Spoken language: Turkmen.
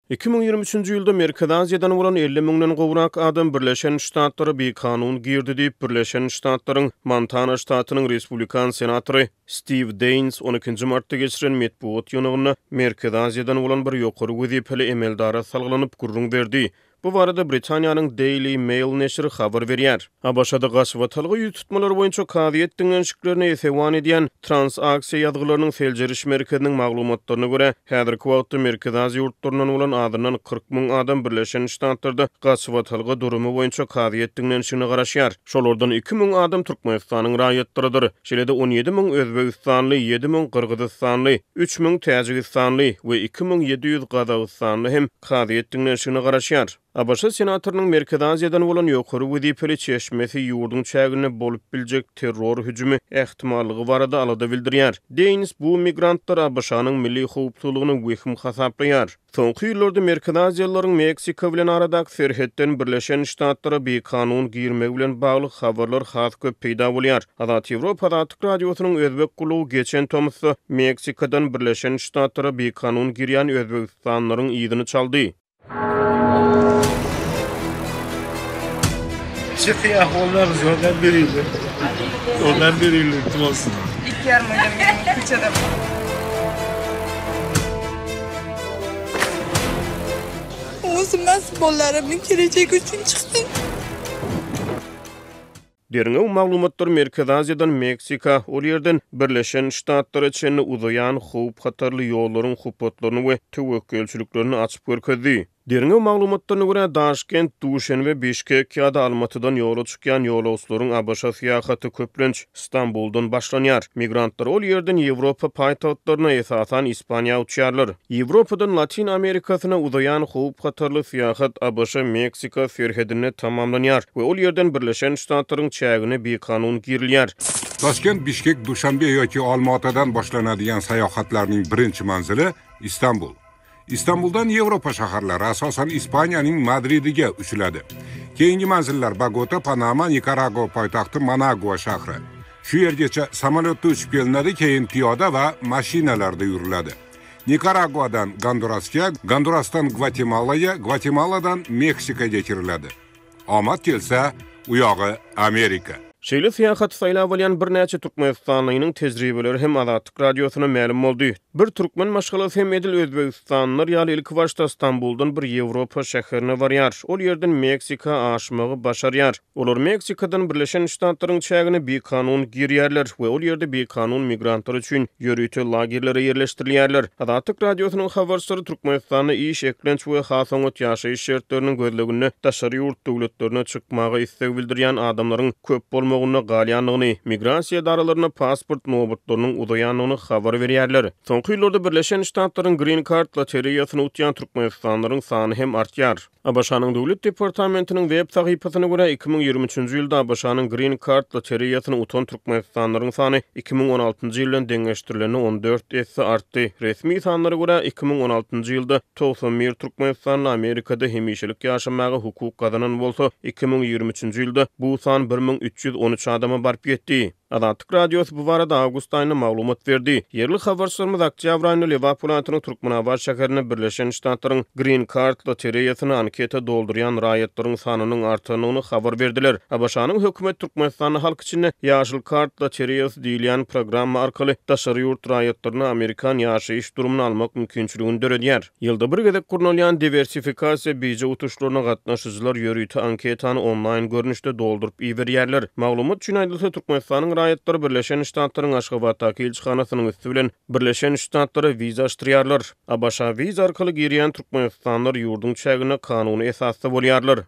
2023-nji ýylda Merkezi Aziýadan bolan 50 müňden gowrak adam Birleşen Ştatlara bikanun girdi diýip, Birleşen Ştatlaryň Montana ştatynyň respublikan senatory Stiw Deýns on ikinji martda geçiren metbugat ýygnagynda Merkezi Aziýadan bolan bir ýokary wezipeli emeldara salgylanyp gürrüň berdi. Bu barada Britaniýanyň Daily Mail neşiri habar berýär. ABŞ-da gaçybatalga ýüz tutmalar boýunça kazyýet diňlenişiklerine esewan edýän Transaksiýa ýazgylarynyň seljeriş merkeziniň maglumatlaryna görä, häzirki wagtda Merkezi Aziýa ýurtlaryndan bolan azyndan 40 müň adam Birleşen Ştatlarda gaçybatalga durumy boýunça kazyýet diňlenişigine garaşýar. Şolardan 2000 adam Türkmenistanyň raýatlarydyr. Şeýle-de 17 müň özbegistanly, 7000 gyrgyzystanly, 3000 täjigistanly we 2700 gazagystanly hem kazyýet diňlenişigine garaşýar. ABŞ senatorynyň Merkezi Aziýadan bolan ýokary wezipeli çeşmesi ýurduň çäginde bolup biljek terror hüjümi ähtimallygy barada alada bildirýär. Deýns bu migrantlar ABŞ-nyň milli howpsuzlygyna wehim hasaplaýar. Soňky ýyllarda Merkezi Aziýalylaryň Meksika bilen aradaky serhetden Birleşen Ştatlara bikanun girmegi bilen bagly habarlar has köp peýda bolýar. Azat Ýewropa Azatlyk Radiosynyň Özbek gullugy geçen tomusda Meksikadan Birleşen Ştatlara bikanun girýän özbegistanlylaryň yzyny çaldy. Çıkıyor onlar ondan biriyle. Ondan biriyle olsun. İlk yarım benim küçede. O'zim bolalarimning kelajagi uchun chiqdim. Derňew maglumatlary Merkezi Aziýadan Meksika, ol ýerden Birleşen Ştatlara çenli uzaýan howp-hatarly ýollaryň hupbatlaryny we töwekgelçiliklerini açyp görkezdi. Derňew maglumatlaryna görä, Daşkent, Duşenbe, Bişkek ýa-da Almatydan ýola çykýan ýolagçylaryň ABŞ-a syýahaty köplenç Stambuldan başlanýar. Migrantlar ol ýerden Ýewropa paýtagtlaryna, esasan, Ispaniýa uçýarlar. Ýewropadan Latyn Amerikasyna uzaýan howp-hatarly syýahat ABŞ-Meksika serhedinde tamamlanýar we ol ýerden Birleşen Ştatlaryň çägine bikanun girilýär. Toshkent, Bishkek, Dushanbe yoki Olmaotadan boshlanadigan sayohatlarning birinchi manzili Istanbul. Istanbuldan Yevropa shaharlari, asosan Ispaniyaning Madridiga uchiladi. Keyingi manzillar Bogota, Panama, Nikaragua poytaxti Managua shahri. Shu yergacha samolyotda uchib kelinadi, keyin piyoda va mashinalarda yuriladi. Nikaraguadan Gondurasga, Gondurasdan Gvatemalaga, Gvatemaladan Meksikaga kiriladi. Omad kelsa, u yog'i Amerika. Şeýle syýahaty saýlap alýan birnäçe türkmenistanlynyň tejribeleri hem Azatlyk Radiosyna mälim boldy. Bir türkmen maşgalasy hem edil özbegistanlylar ýaly ilkibaşda Stambuldan bir Ýewropa şäherine barýar. Ol ýerden Meksika aşmagy başarýar. Olar Meksikadan Birleşen Ştatlaryň çägine bikanun girýärler we ol ýerde bikanun migrantlar üçin ýörite lagerlere ýerleşdirilýärler. Azatlyk Radiosynyň habarçylary Türkmenistanda iş, eklenç we has oňat ýaşaýyş şertleriniň gözleginde daşary ýurt döwletlerine çykmaga isleg bildirýän adamlaryň köp bolmagynda galýandygyny, migrasiýa edaralarynda pasport nobatlarynyň uzaýandygyny habar berýärler. Soňky ýyllarda Birleşen Ştatlaryň Green Card lotereýasyny utýan türkmenistanlylaryň sany hem artýar. ABŞ-nyň Döwlet departamentiniň web sahypasyna görä, 2023-nji ýylda ABŞ-nyň Green Card lotereýasyny utan türkmenistanlylaryň sany 2016-njy ýyl bilen deňeşdirilende 14 esse artdy. Resmi sanlara görä, 2016-njy ýylda 91 türkmenistanly Amerikada hemişelik ýaşamaga hukuk gazanan bolsa, 2023-nji ýylda bu san 1313 adama baryp ýetdi. Azatlyk Radiosy bu barada awgust aýynda maglumat berdi. Ýerli habarçylarymyz oktýabr aýynda Lebap welaýatynyň Türkmenabat şäherinde Birleşen Ştatlaryň Green Card lotereýasyna anketa doldurýan raýatlaryň sanynyň artandygyny habar berdiler. ABŞ-nyň hökümeti Türkmenistanda halk içinde Ýaşyl kart lotereýasy diýilýän programma arkaly daşary ýurt raýatlaryna amerikan ýaşaýyş durumyny almak mümkinçiligini döredýär. Ýylda bir gezek gurnalýan diwersifikasiýa bije utuşlaryna gatnaşyjylar ýörite anketany onlaýn görnüşde dolduryp iberýärler. Maglumat üçin aýdylsa, Türkmenistanyň raýatlary Birleşen Ştatlaryň Aşgabatdaky ilçihanasynyň üsti bilen Birleşen Ştatlara wiza açdyrýarlar. ABŞ-a wiza arkaly girýän türkmenistanlylar ýurduň çäginde kanuny esasda bolýarlar.